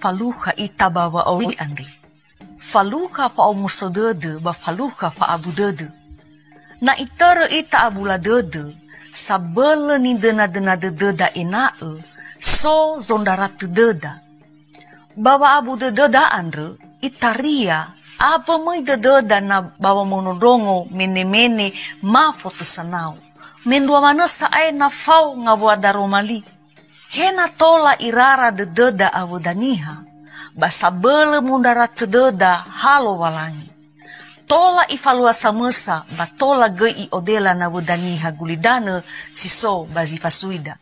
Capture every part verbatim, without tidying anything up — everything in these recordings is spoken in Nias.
falukha ita ba wa'auri andre. Falukha fa'omuso dödö ba falukha fa'abu dödö. Na itörö ita abula dödö, sabölö nidönadöna dödöda ena'ö so zondrara tödöda. Ba wa'abu dödöda andrö, itaria, awö möi dödöda na ba wamondrondrongo menemene ma fotösanao. Mendrua manö sa'ae na fao ngawua daroma li. He na tola irara dödöda awöda niha, ba sabölö mondrara tödöda ha Lowalangi. Tola ifalua samösa, ba tola göi i'odela nawöda niha gulidanö si so ba zi fasuida.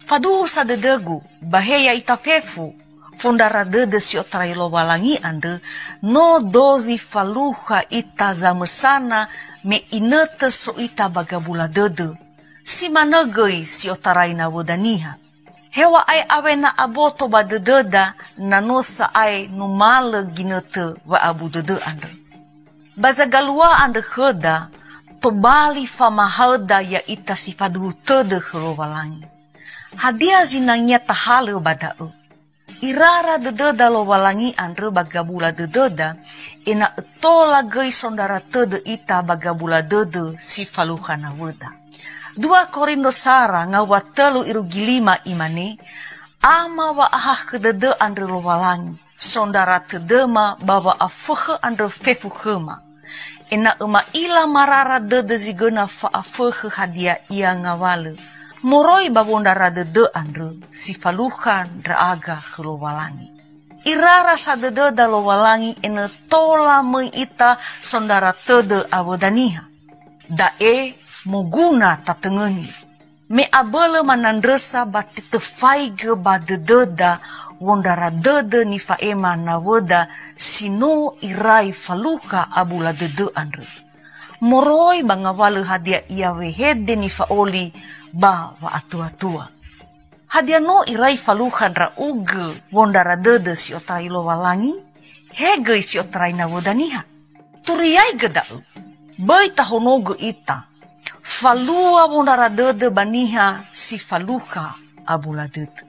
Faduhu sa dödögu, ba he ya'ita fefu, fondrara dödö si otarai Lowalangi andrö, no dozi falukha ita zamösana me inötö so ita ba gabula dödö. Si manö göi si otarai nawöda niha. Heŵa'ae awena aboto ba dödöda na no sa'ae numalö ginötö wa'abu dödö andrö. Ba zagalua andrö khöda, tobali famahaöda ya'ita si faduhu tödö khö Lowalangi. Hadia zinangea tahalö ba da'ö? Irara dödöda Lowalangi andrö ba gabula dödöda, ena'ö tola göi sondrara tödö ita ba gabula dödö si falukha nawöda. Dua Korindro sara ngawua tölu irugi lima imane, Ama wa'ahakhö dödö andrö Lowalangi, sondrara tödöma ba wa'afökhö andrö fefu khöma. Ena'ö ma'ila marara dödö zi göna fa'afökhö hadia ia ngawalö, moroi ba wondrara dödö andrö si falukha ndra'aga khö Lowalangi. Irara sa dödöda Lowalangi ena'ö tola möi ita sondrara tödö awöda niha. Da'e moguna tatöngöni. Me abölö manandrösa ba tetöfaigö ba dödöda wondrara dödö nifa'ema nawöda si no irai falukha abula dödö andrö. Moroi ba ngawalö hadia ia wehede nifa'oli ba wa'atuatua. Hadia no irai falukha ndra'ugö wondrara dödö si otarai Lowalangi? He göi si otarai nawöda niha. Turiaigö da'ö, böi tahonogö ita, falua wondrara dödö ba niha si falukha abula dödö.